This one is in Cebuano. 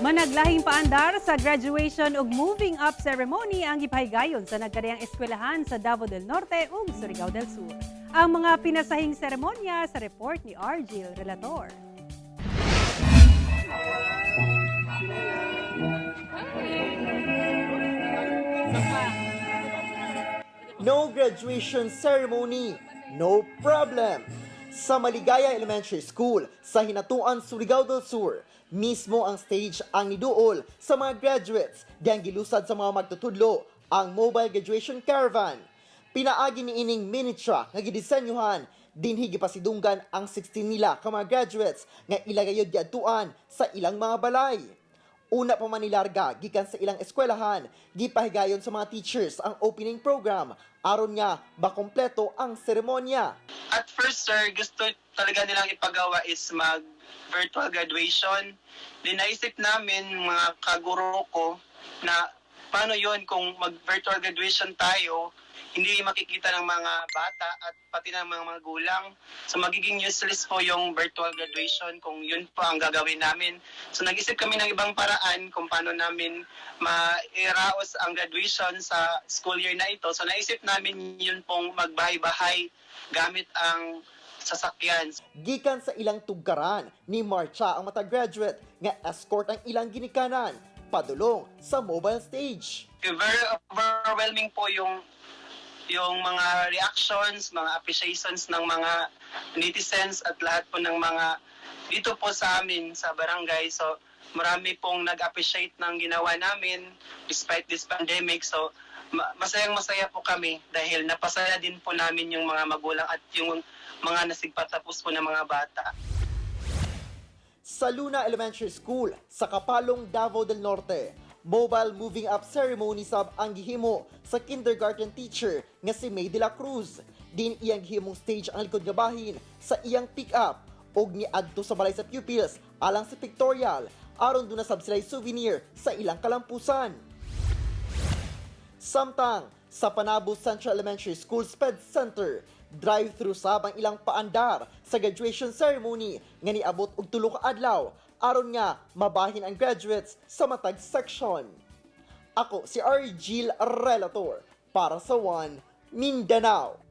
Managlahing paandar sa graduation ug moving up ceremony ang gipahigayon sa nagkadiyang eskwelahan sa Davao del Norte ug Surigao del Sur. Ang mga pinasahing seremonya sa report ni Argil Relator. No graduation ceremony, no problem. Sa Maligaya Elementary School sa Hinatuan, Surigao del Sur, mismo ang stage ang niduol sa mga graduates diyang gilusad sa mga magtutudlo ang mobile graduation caravan. Pinaagi ni ining mini truck nga gidisenyuhan dinhi gipasidunggan ang 16 nila ka mga graduates nga ilagayod giadtuan sa ilang mga balay. Una pa man nilarga gikan sa ilang eskwelahan, gipahigayon sa mga teachers ang opening program aron nga makompleto ang seremonya. At first, sir, gusto talaga nilang ipagawa is mag virtual graduation. Then naisip namin, mga kaguro ko, na paano yon kung mag virtual graduation tayo, hindi makikita ng mga bata at pati ng mga magulang. So magiging useless po yung virtual graduation kung yun po ang gagawin namin. So nag-isip kami ng ibang paraan kung paano namin mairaos ang graduation sa school year na ito. So naisip namin yun pong magbahay-bahay gamit ang sasakyan. Gikan sa ilang tugkaran ni marcha ang matag graduate nga escort ang ilang ginikanan padulong sa mobile stage. Very overwhelming po yung mga reactions, mga appreciations ng mga netizens at lahat po ng mga dito po sa amin sa barangay. So marami pong nag-appreciate ng ginawa namin despite this pandemic. So masayang masaya po kami dahil napasaya din po namin yung mga magulang at yung mga nasigpatapos po ng mga bata. Sa Luna Elementary School sa Kapalong, Davao del Norte, mobile moving up ceremony sab ang gihimo sa kindergarten teacher nga si May de la Cruz. Din iyang gihimong stage ang likod nga bahin sa iyang pick-up og niadto sa balay sa pupils alang sa pictorial aron duna sab sila'y souvenir sa ilang kalampusan. Samtang sa Panabo Central Elementary School SPED Center, drive-through sab ang ilang paandar sa graduation ceremony nga niabot og 3 ka adlaw aron nga mabahin ang graduates sa matag section. Ako si Argil Relator para sa One Mindanao.